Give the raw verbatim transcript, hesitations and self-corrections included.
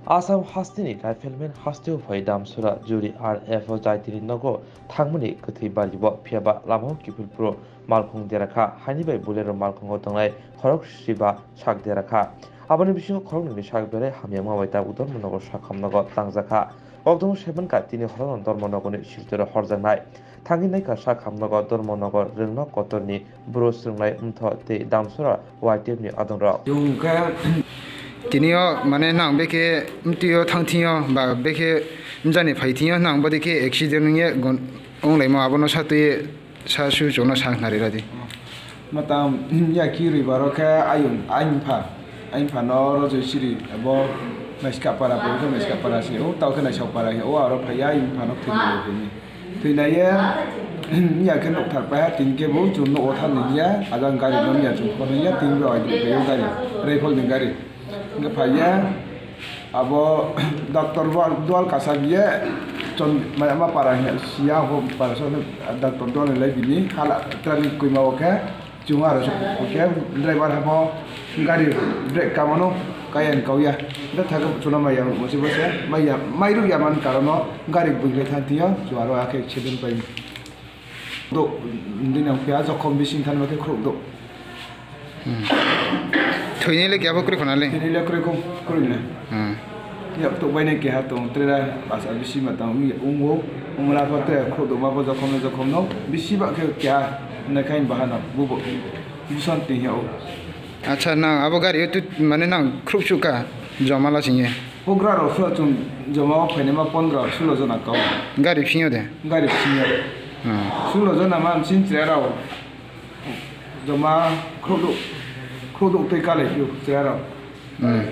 Assam hasteni rifleman hasteo phai Damsora juri R F o jaitini nogo thangmani kwthwi baribo, phiyaba lamao kiphilphuru malkhung derakha, haini bai Bolero malkhungo tongnai khorok sriba sak derakha. Aboni bisingo khoroknwini sak belai hamyama bai tabuk Dharmanagar sakham nogo tangjakha. Kokdong sebankha tini horono Dharmanagorni sirtoro horjaknai. Thangwi naikha sak hamnogo Dharmanagar Rwngnok kotorni bwrwi swrwngnai Mtho tei Damsora Y T F ni adongrok. Chwng khe tini o mane nang bekhe mtwi o thang thing o ba bekhe mjani phai thing o nang bodi khe accident wngya gon-, wnglaimo abono satwi sa su chwngno sa khnari radi. Matang ya ki rwi baro khe ayung, ayung pha, ayung pha no rojoi siri abo naiskha para bo khe naiskha para si o tao khe naisok para o aro phai ya ayung pha no thwngwi phai ni. Thwinaiya, ya khe nukthar paiha, tini khe bo chwng nukgo thani ya, ajang gari no ya chwng phone ya, tini bo aiduk phaio gari, rifle ni gari. Hwnkhe phaiya, abo doctor bo dual kasa biye, chon, ma, ma para hiya, siya ho para so, doctor dual ni lai bini, hala training kwima o khe, Chwng aro se khe driver hamo gari brake kamano kaya ni kauya. Da thaka chwla maya mosi bose maya, mai ruk ya man karono gari bwkle thang thio chwng aro akhe accident pai. Do, dini ang pia jokhom bising thanma khe khuruk do. Hmm. Thwini le kya bo kwrwi khona le? Thwini le kwrwi khum, kwrwi le. Hmm. Yak tok bai nai keha tong, trera basa bisi ma tang, ung, ungo, umla ko te, kho doma bo jokhom no jokhom no, bisi ba khe keha, na khain bahana, bubo, busan ting ya o. Acha, nang abo gari o tu, mane nang khruk chuk ka, joma la sing ye. Pugra rok so chung joma o phainai ma pondro, sulo jona kau. Gari phinyo de? Gari phinyo. Hmm. Sulo jona ma msin chera rao. Joma khruk duk, khruk duk tei kalai phio chera rao. Hmm.